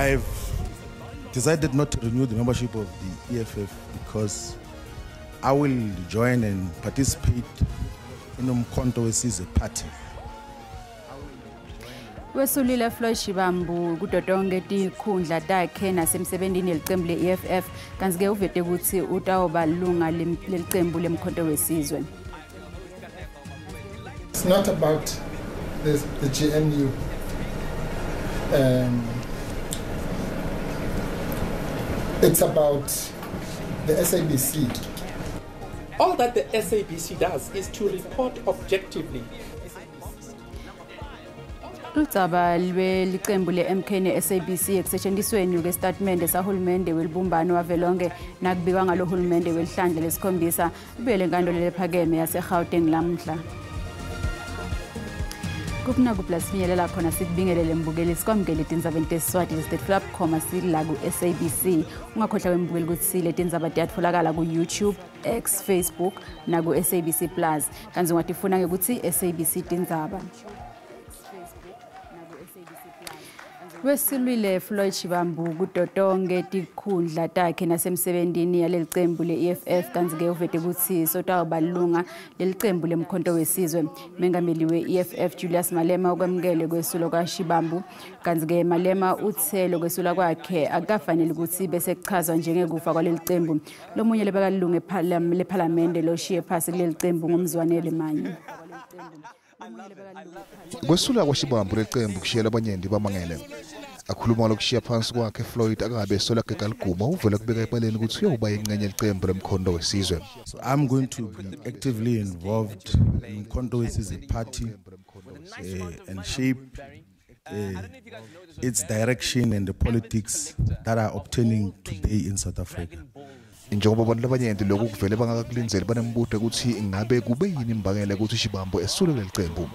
I've decided not to renew the membership of the EFF because I will join and participate in Umkhonto weSizwe party. Wesulile Floyd Shivambu kuto tonkhe tikhundla takhe nasemsebentini lelicembu le-EFF kantsi-ke uvete kutsi utawuba lilunga lelicembu leMkhonto weSizwe. It's not about the GNU. It's about the SABC. All that the SABC does is to report objectively. Ludzaba lwelicembu le-MK ne-SABC ekusetjentisweni kwesitatimende sahulumende welibumbano wavelonkhe nakubikwa ngalo hulumende welihlandla lesikhombisa libuyele enkantolo lephakeme yaseGauteng lamuhla. Kupna kuplasinyelela khona sikubingelele mbukeli sikwamukele tindzabeni teSiswati lesitetfula sila ku-SABC. Ungakhohlwa wembukeli kutsi letindzaba tiyatfolakala ku-YouTube, X, Facebook naku-SABC Plus. Kantsi ungatifuna ngekutsi SABC Tindzaba. Wesulile Floyd Shivambu kuto tonkhe tikhundla takhe nasemsebentini yalelicembu le-EFF kantsi-ke uvete kutsi sotawuba lilunga lelicembu leMkhonto weSizwe. Mengameli we-EFF Julius Malema ukwemukele kwesulwa kwaShivambu kantsi-ke Malema utse lokwesulwa kwakhe akukafaneli kutsi bese kuchazwa njengekufa kwalelicembu. Lomunye lebekalilunga lephalamende loshiye phasi kulelicembu nguMzwanele Manyi. Kwesula kwaShivambu lelicembu kushiyela abanyenti bamangele. Akhuluma lokushiya phansi kwakhe Floyd akabe sola gega liguma uvela kubeka ebaleni ukuthi uyoba ingxenye lelicembu leMkhonto weSizwe. So I'm going to be actively involved in Mkhonto weSizwe party and shape its direction and the politics that are obtaining today in South Africa. Njengoba abantu labanyenti lokhu kuvele bangakakulindzeli banembuto ukuthi ingabe kube yini imbangela ukuthi Shivambu esule lelicembu.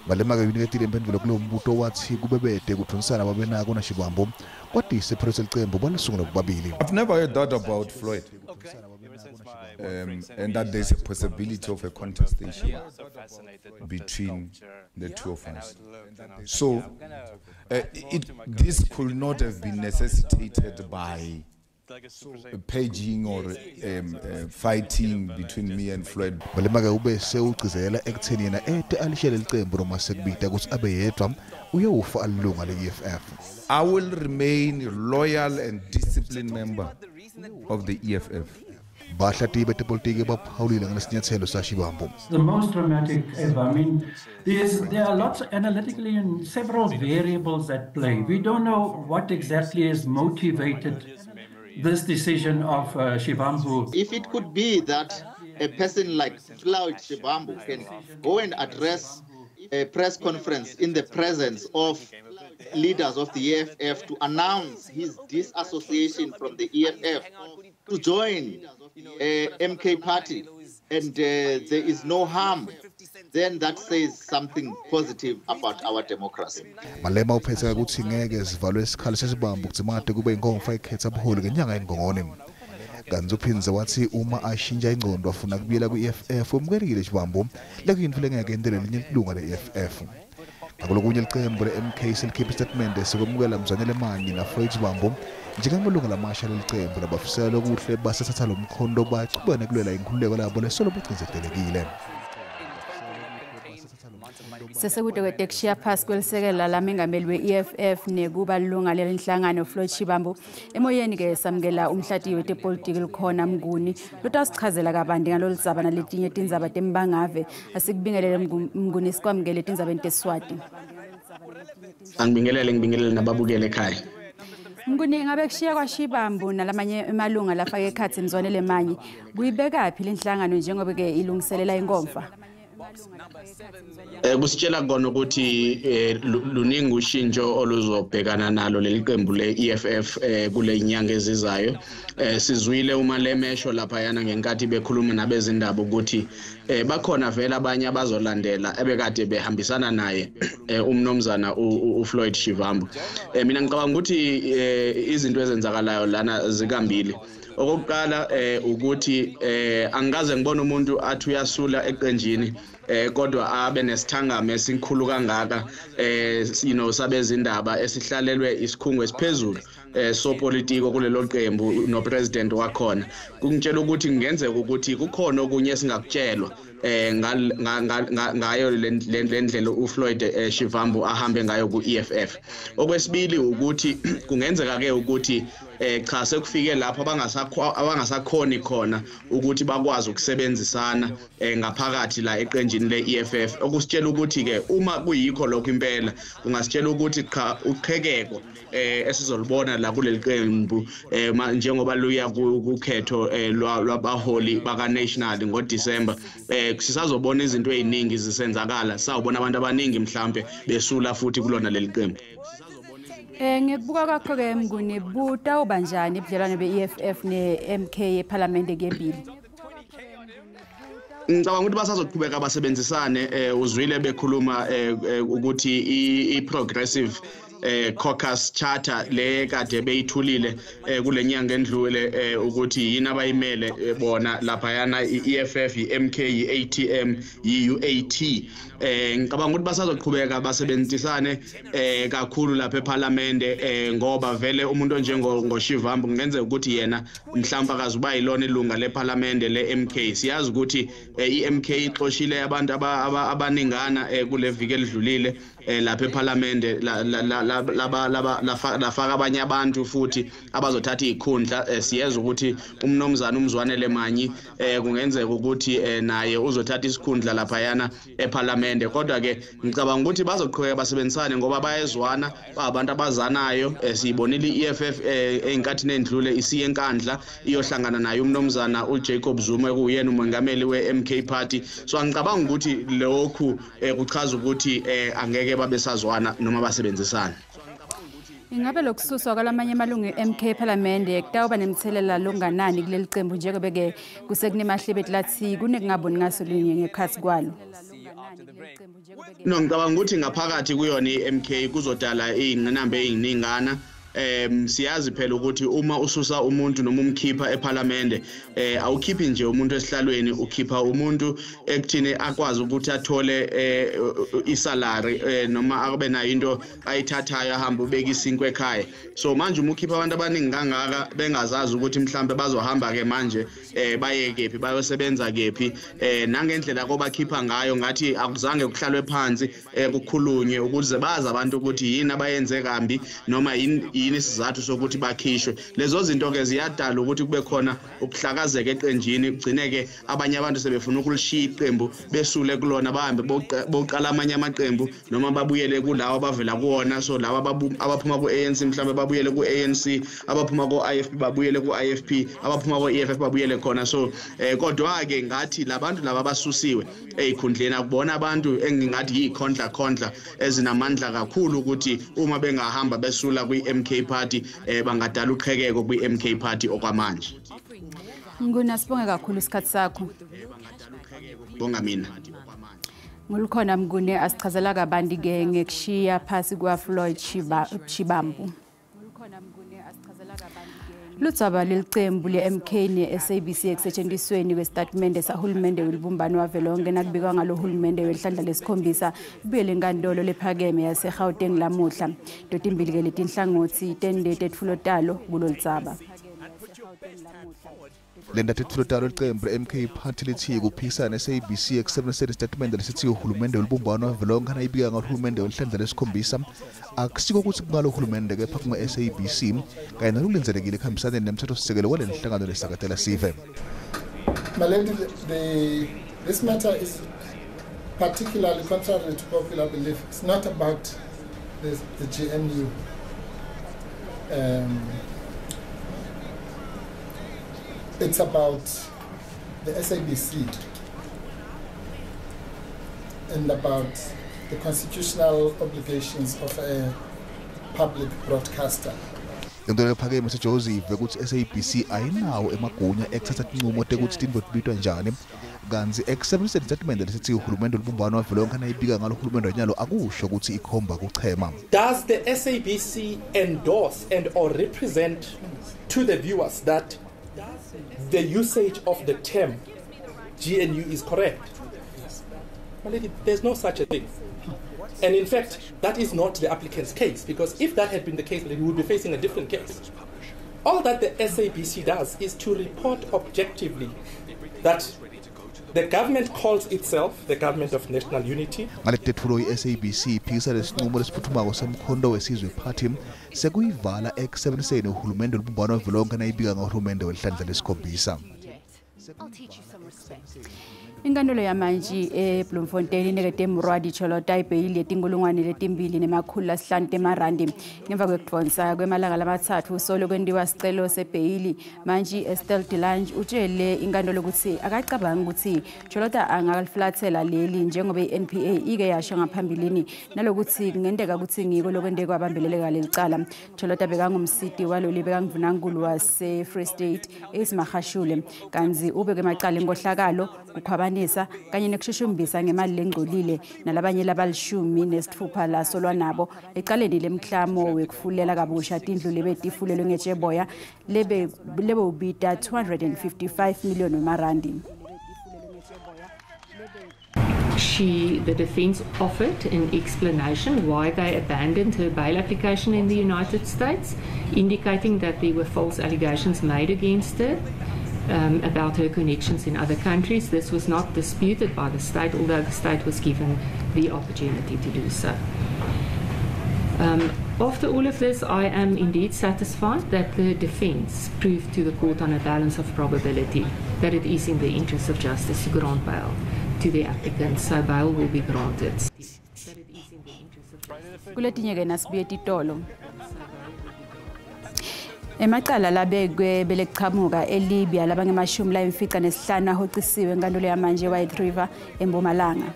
Malema ke uniketile imphendvulo kulowo mbuto wathi kube bede kudvonsana babenako naShivambu kodwa isiphetho selicembu balisungula bobabili. I've never heard that about Floyd. And that there's a possibility of a contestation between the two of us. So this could not have been necessitated by paging or fighting between me and Floyd. Malema ke ube sewugcizelela ekutheni yena ete alishele licembu noma sekubita ukuthi abe yedwa uyowufa alilunga le-EFF. I will remain loyal and disciplined member of the EFF. Bahlatiyi betepolitiki baphawulile ngalesinyathelo saShivambu. The most dramatic ever. I mean, there are lots analytically and several variables at play. We don't know what exactly has motivated this decision of Shivambu. If it could be that a person like Floyd Shivambu can go and address a press conference in the presence of leaders of the EFF to announce his disassociation from the EFF to join MK party, and there is no harm, then that says something positive about our democracy. Malema uphethe ukuthi ngeke sivalwe isikhala sesibambu kudzimate kube inkomfa ikhetha ubuholi ngenyanga yeNgongoni. Kanti uphindze wathi uma ashintsha ingqondo afuna kubuyela ku-EFF wemukelekile Shivambu lekuyintfo lengeke entele linye ilunga le-EFF. Ngakulokunye licembu le-MK selikhiphe isitatimende sekwemukela Mzwanele Manyi naFloyd Shivambu njengamalunga lamasha lelicembu labafisela lokuhle basathatha lo mkhondo bachubeka nekulwela inkhululeko labo lesolo bucindzetelekile. Sesekude kushiya phasi kwelisekela lamengameli we-EFF nekuba lilunga lelinhlangano Floyd Shivambu. Emoyeni ke samukela umhlatiyi wetepolitiki likhona Mnguni lotasichazela kabanti ngaloludzaba naletinye tindzaba tembangave. Asikubingelele Mnguni, sikwamukele tindzabeni teSiswati. Angibingelele, ngibingelele nababukele ekhaya. Mnguni, ngabe kushiya kwaShivambu nalamanye emalunga lafake ekhatsi Mzwanele Manyi kuyibekaphi lenhlangano njengoba ke ilungiselela inkomfa? Kusitshela kona ukuthi luningi ushintsho oluzobhekana nalo leli qembu le-EFF kule nyanga ezizayo. Sizwile uma lemesho laphayana ngenkathi bekhuluma nabezindaba ukuthi bakhona vele abanye abazolandela ebekade behambisana naye umnomzana uFloyd Shivambu. Mina ngicabanga ukuthi izinto ezenzakalayo lana zikambili. Okokuqala ukuthi angikaze ngibone umuntu athi uyasula eqenjini kodwa abe nesithangame esikhulu kangaka you know sabezindaba esihlalelwe isikhungo esiphezulu sopolitiko kulelo qembu no president wakhona. Kungitshela ukuthi kungenzeka ukuthi kukhona okunye esingakutshelwa ngayo le ndlela uFloyd Shivambu ahambe ngayo ku-EFF. Okwesibili ukuthi kungenzeka ke ukuthi cha sekufike lapho abangasakhoni khona ukuthi bakwazi ukusebenzisana ngaphakathi la eqenjini le-EFF. Okusitshela ukuthi ke uma kuyikho lokho impela kungasitshela ukuthi cha uqhekeko esizolibona la kuleli qembu njengoba luya kukhetho lwabaholi baka national ngoDecember, sisazobona izinto eziningi zisenzakala, sawubona abantu abaningi mhlambe besula futhi kulona leli qembu. Ngikubuka kwakho ke Mnguni, butawuba njani ubudlelwane be-EFF ne-MK ePhalamende kuyembili? Ngicabanga ukuthi basazoqhubeka basebenzisane. Uzwile bekhuluma ukuthi i-Progressive Caucus Charter le kade beyithulile kule nyanga endlule ukuthi yini abayimele bona laphayana, i-EFF, i-MK, i-ATM, i-UAT. Ngicabanga ukuthi basazoqhubeka basebenzisane kakhulu lapha ePhalamende, ngoba vele umuntu onjengoShivambu kungenzeka ukuthi yena mhlawumbe akazuba yilona ilunga lePhalamende le-MK. Siyazi ukuthi i-MK ixoshile abantu abaningana kule viki elidlulile lapha ePhalamende, lafaka abanye abantu futhi abazothatha izikhundla. Siyeza ukuthi umnomzana uMzwanele Manyi kungenzeka ukuthi naye uzothatha isikhundla laphayana ePhalamende. Kodwa ke ngicabanga ukuthi bazoqhubeka basebenzisane ngoba bayezwana, babantu abazanayo. Siyibonile i-EFF eyinkathini endlule isiye eNkandla iyohlangana naye umnomzana uJacob Zuma kuyena umongameli we-MK Party. So angicabanga ukuthi lokhu kuchaza ukuthi angeke babesazwana noma basebenzisana. Ingabe lokususwa kwalamanye amalungu e-MK ePhalamende kutawuba nemthelela longanani kuleli qembu njengoba ke kusekunemahlebe lathi kunekungaboni ngaso linye ngekhathi kwalo? No, ngicabanga ukuthi ngaphakathi kuyona i-MK kuzodala iy'ngqinamba ey'ningana. Siyazi phela ukuthi uma ususa umuntu noma umkhipha ePhalamende, awukhiphi nje umuntu esihlalweni, ukhipha umuntu ekuthini akwazi ukuthi athole isalary noma abe nayo into ayithathayo ahambe ubeka isinkwe ekhaya. So manje uma ukhipha abantu abaningi kangaka bengazazi ukuthi mhlambe bazohamba ke manje baye kephi, bayosebenza kephi, nangendlela kobakhipha ngayo ngathi akuzange kuhlalwe phansi kukhulunywe ukuze bazi abantu ukuthi yini abayenze kambi noma yini isizathu sokuthi bakhishwe. Lezo zinto ke ziyadala ukuthi kube khona ukuhlakazeka eqenjini, kugcineke abanye abantu sebefuna ukulishiya iqembu besule kulona bahambe boqala amanye amaqembu noma babuyele kulawo abavela kuwona. So laba abaphuma ku-ANC mhlawumbe babuyele ku-ANC, abaphuma ku-IFP babuyele ku-IFP, abaphuma ku-EFF babuyele khona. So kodwa ke ngathi labantu laba basusiwe ey'khundleni akubona abantu engingathi yikhondla khondla ezinamandla kakhulu ukuthi uma bengahamba besula kwi-MK Party bangadala uqhekeko kwi-MK Party okwamanje. Nguna, sibonge kakhulu isikhathi sakho. Bonga mina. Ngulukhona Mnguni asichazela kabanti ke ngekushiya phasi kwaFloyd Shivambu. Ludzaba lelicembu le-MK ne-SABC ekusetshenzisweni kwesitatimende sahulumende welibumbano wavelonkhe nakubikwa ngalo hulumende welihlandla lesikhombisa kubuyele enkantolo lephakeme yaseGauteng lamuhla. Totimbili-ke letinhlangotsi tende tetfulo talo kuloludzaba. Lenda tetfulo talo licembu le-MK Party lithi kuphikisana ne-SABC ekusebenziseni isitatimende lesithi uhulumende welibumbano wavelonkhe nayibika ngahulumende welihlandla lesikhombisa akusiko ukuthi kungalo uhulumende kepha kunge-SABC kanye nalokulindzelekile ekuhambisaneni nemthethosisekelo wale nhlangano lesakatela sive. My lady, this matter is particularly contrary to popular belief. It's not about the GNU. It's about the SABC and about the constitutional obligations of a public broadcaster. Inkantolo lephakeme yaseJozi ive ukuthi SABC ayinawo emagunya ekuthatha tinqumo tekuthi tintfo tibitwa njani, kantsi ekusebenziseni isitatimende lesithi uhulumende welibumbano wavelonkhe nayibika ngalo uhulumende wanyalo akusho ukuthi ikhomba kuchema. Does the SABC endorse and or represent to the viewers that the usage of the term GNU is correct. My lady, there's no such a thing. And in fact, that is not the applicant's case, because if that had been the case, then we would be facing a different case. All that the SABC does is to report objectively that the government calls itself the government of national unity. Ngaletetfulo i-SABC iphikisa lesinqumo lesiphuthumako semkhonto wesizwe party sekuyivala ekusebenziseni uhulumende olubumbano wavelonkhe nayibika ngohulumende welihlandla lesikhombisa. Inkantolo yamantshi eBloemfontein inikete Murwadi Cholota ibheyili yetinkulungwane letimbili nemakhulu lasihlanu temarandi ngemva kwekudvonsa kwemalanga lamatsatfu solo kwentiwa sicelo sebheyili. Mantshi Estelle Delange utshele inkantolo ukuthi akacabangi ukuthi Cholota angalifulathela leli njengoba i-NPA ike yasho ngaphambilini nalokuthi kungenteka ukuthi ngiko lokwente kwabambeleleka leli cala. Cholota bekangumsiti waloli bekanguvunankulu wase-Free State Ace Magashule kantsi ubekwe emacala enkohlakalo, kukhwabanisa kanye nekushushumbisa ngemali lengcolile nalabanye labalishumi nesitfupha lasolwa nabo ecaleni lemklamo wekufulela kabusha tindlu lebetifulelwe ngetsheboya lebewubita 255 million wemarandi. The defense offered an explanation why they abandoned her bail application in the United States, indicating that there were false allegations made against her about her connections in other countries. This was not disputed by the state, although the state was given the opportunity to do so. After all of this, I am indeed satisfied that the defense proved to the court on a balance of probability that it is in the interest of justice to grant bail to the applicant, so bail will be granted. Kuletinye-ke nasibuye titolo. Emacala labekwe belekuchamuka eLibya labangemashumi layimfica nesihlanu ahocisiwe enkantolo yamanje eWhite River eMpumalanga.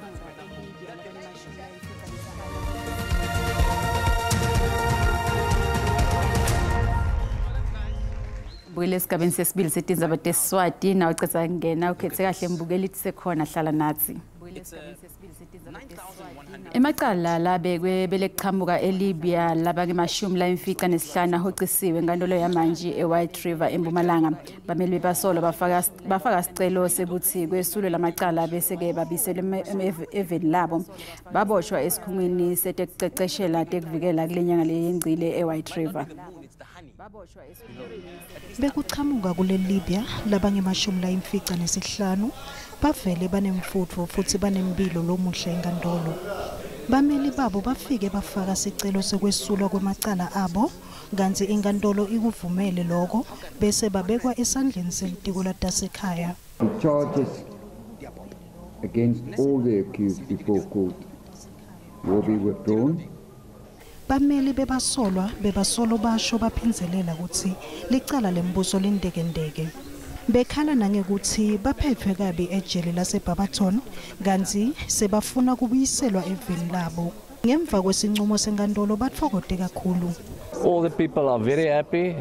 Bukele esigabeni sesibili setindzaba tesiswati nawe ucedza kungena ukhethe kahle mbukeli tisekhona hlala natsi. Emacala labekwe belekuchamuka eLibya labangemashumi layimfica nesihlanu ahocisiwe enkantolo yamanje eWhite River eMpumalanga. Bameli basolo bafaka sicelo sekuthi kwesulwe lamacala bese-ke babiselwe eveni labo. Baboshwa esikhungweni setekuceceshela tekuvikela kule nyanga leyengcile eWhite River. Bekuchamuka kule Libya labangemashumi layimfica nesihlanu bavele banemfutfo futhi banempilo lomuhle enkantolo. Bameli babo bafike bafaka sicelo sekwesulwa kwemacala abo kantsi inkantolo ikuvumele lokho bese babekwa esandleni selitiko latasekhaya. The charges against all the accused before court will be withdrawn. Bameli bebasolwa bebasolo basho baphindzelela kutsi licala lembuso lindekendeke. Bekhala nangekuthi baphethwe kabi ejele laseBarberton kantsi sebafuna kubuyiselwa eveni labo. Ngemva kwesinqumo senkantolo batfokote kakhulu. All the people are very happy.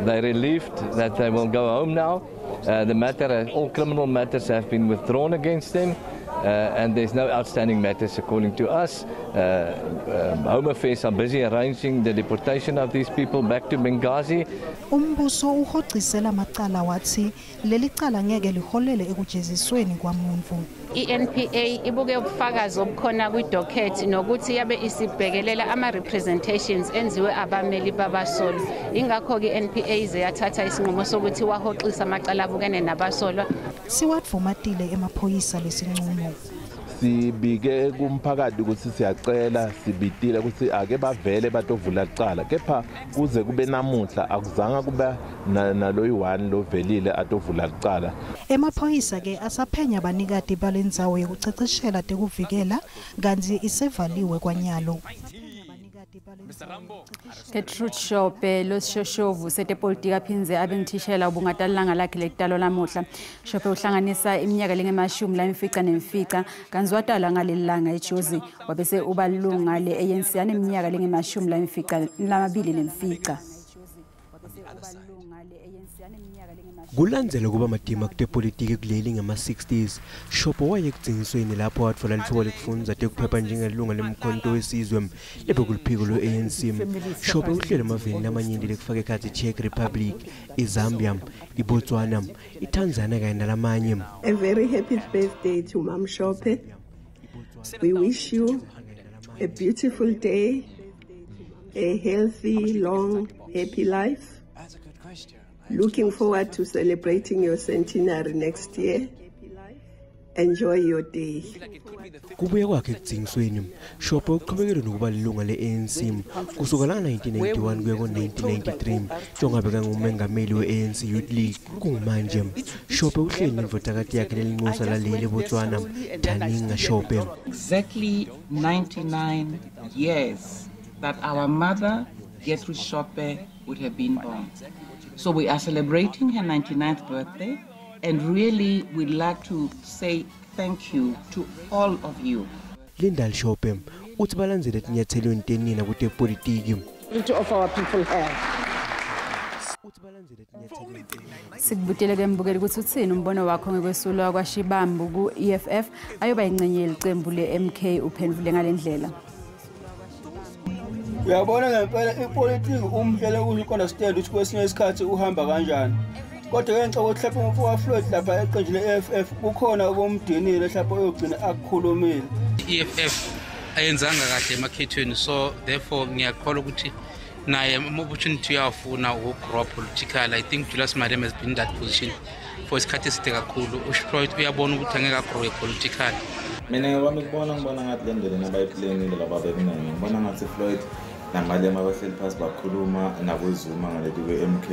They're relieved that they will go home now. The matter, all criminal matters have been withdrawn against them. And there's no outstanding matters according to us. Home Affairs are busy arranging the deportation of these people back to Benghazi. Umbuso uhocisela macala wathi leli cala ngeke liholele ekujezisweni kwamuntu. I-NPA ibuke ubufakazi obukhona kwi-docket nokuthi yabe isibhekelela ama-representations enziwe abameli babasolwa. Ingakho-ke i-NPA ize yathatha isinqumo sokuthi wahoxisa amacala abukene nabasolwa. Siwadvumatile emaphoyisa lesinqumo. Sibike kumphakathi ukuthi siyacela sibitile ukuthi ake bavele batovula icala kepha kuze kube namuhla akuzange kube naloyi-1 lovelile atovula icala. Emaphoyisa ke asaphenya banikati balendzawo yekuceceshela tekuvikela kantsi isevaliwe kwanyalo. Gertrude Shope losishoshovu setepolitiki aphindze abe ngithishela ubungatalanga lakhe lekutalo lamuhla. Shope uhlanganisa iminyaka lengemashumi layimfica nemfica kantsi watalwa ngaleli langa eJozi wabese uba lilunga le-ANC aneminyaka lengemashumi layimfica lamabili nemfica. Kulandzela kuba matima kutepolitiki kuleli ngama-60s, Shope waye ekudzingisweni lapho watfola litfuba lekufundza tekuphepha njengelunga lemkhonto wesizwe lebekuliphiko lwe-ANC. Shope uhlele emaveni lamanyenti lekufaka ekhatsi i-Czech Republic, iZambia, iBotswana, iTanzania kanye nalamanye. A very happy birthday to Mam Shope. We wish you a beautiful day, a healthy, long, happy life. Looking forward to celebrating your centenary next year. Enjoy your day. Kubuya kwakhe ekudzingisweni, Shope uqhubekele nokuba lilunga le-ANC kusuka la-1991 kuya ku-1993 njengoba bekangumengameli we-ANC Youth League. Kungumanje Shope uhleli nendvodakati yakhe lelinxusa laleli eBotswana, Thaninga Shope. Exactly 99 years that our mother, Gertrude Shope, would have been born. So we are celebrating her 99th birthday, and really we'd like to say thank you to all of you. Lindal Shope uthi balandzele etinyathelweni tenina kutepolitiki. Of our people have. Sikubutele ke mbukeli ukuthi uthini umbono wakho ngekwesulwa kwaShibambu ku-EFF ayoba ingcenye yelicembu le-MK uphendvule ngalendlela. Uyabona ngempela ipolitiki umhlele uku-understand ukuthi kwesinye isikhathi uhamba kanjani. Kodwa ke ngicabanga ukuthi mhlawumbe umfowethu Floyd lapha eqenjini le-EFF kukhona okumdinile mhlawumbe oyogcina akukhulumile. I-EFF ayenzanga kahle emakhethweni, so therefore ngiyakholwa ukuthi naye ama-opportunity uyawafuna ukugrow political. I think Julius Malema has been in that position for isikhathi eside kakhulu. UFloyd uyabona ukuthi angeke agrowe political. Mina ngokwami kubona ngibona ngathi le ndlela abayiplanile laba bekunene, ngibona ngathi Floyd naMalema bahleli phasi bakhuluma naboZuma ngaleti kwe-MK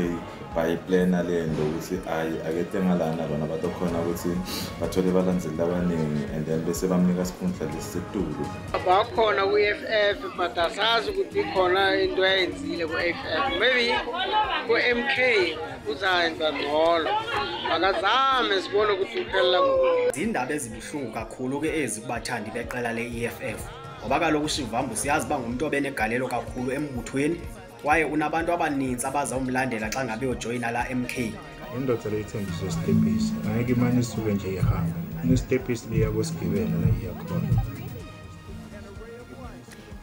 bayiplana le nto ukuthi ayi akete ngalana bona batokhona ukuthi bathole balandzeli abaningi and then bese bamnika isikhundla lesisetulu. Bakhona ku-EFF but asazi ukuthi ikhona into ayenzile ku-EFF, maybe ku-MK uzayenza ngcono, akazame sibone ukuthi uphelela kuphi. Zindaba ezibuhlungu kakhulu ke ezi kubathandi beqela le-EFF, ngoba kaloku uShivambu siyazi uba ngumntu obenegalelo kakhulu embuthweni kwaye unabantu abanintsi abazawumlandela xa ngabe ujoyina la MK. Indoda le ithembise isitepisi, angeke imane isuke nje ihambe. Inesitepisi liya kosigibela la iya khona.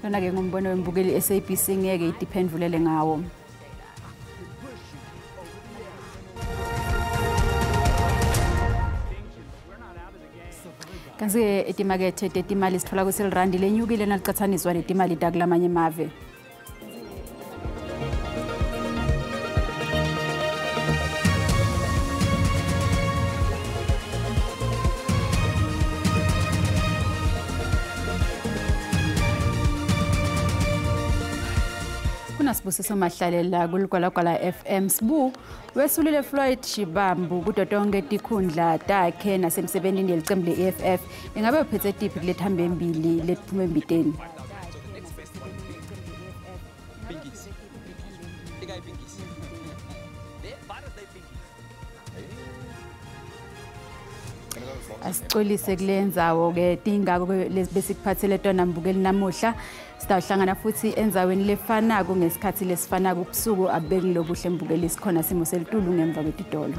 Lona ke ngumbono wembukeli SABC ngeke idiphendvulele ngawo. Kanti etimakethe tetimali sithola kutsi lirandi lenyukile nalicatsaniswa netimali takulamanye emave. Kunasibusiso Mahlalela kuLigwalagwala FM. Sibu wesulile Floyd Shivambu kuto tonke tikhundla takhe nasemsebentini yelicembu le-EFF. Ingabe uphethe tiphi kulethambe embili letiphume embiteni? Asicolise kule ndzawo ke tingako besikuphathele tona mbukeli namuhla. Sitawuhlangana futhi endzaweni lefanako ngesikhathi lesifanako kubusuku. Abeki lobuhle mbukeli, sikhona simo selitulu ngemva kwetitolo.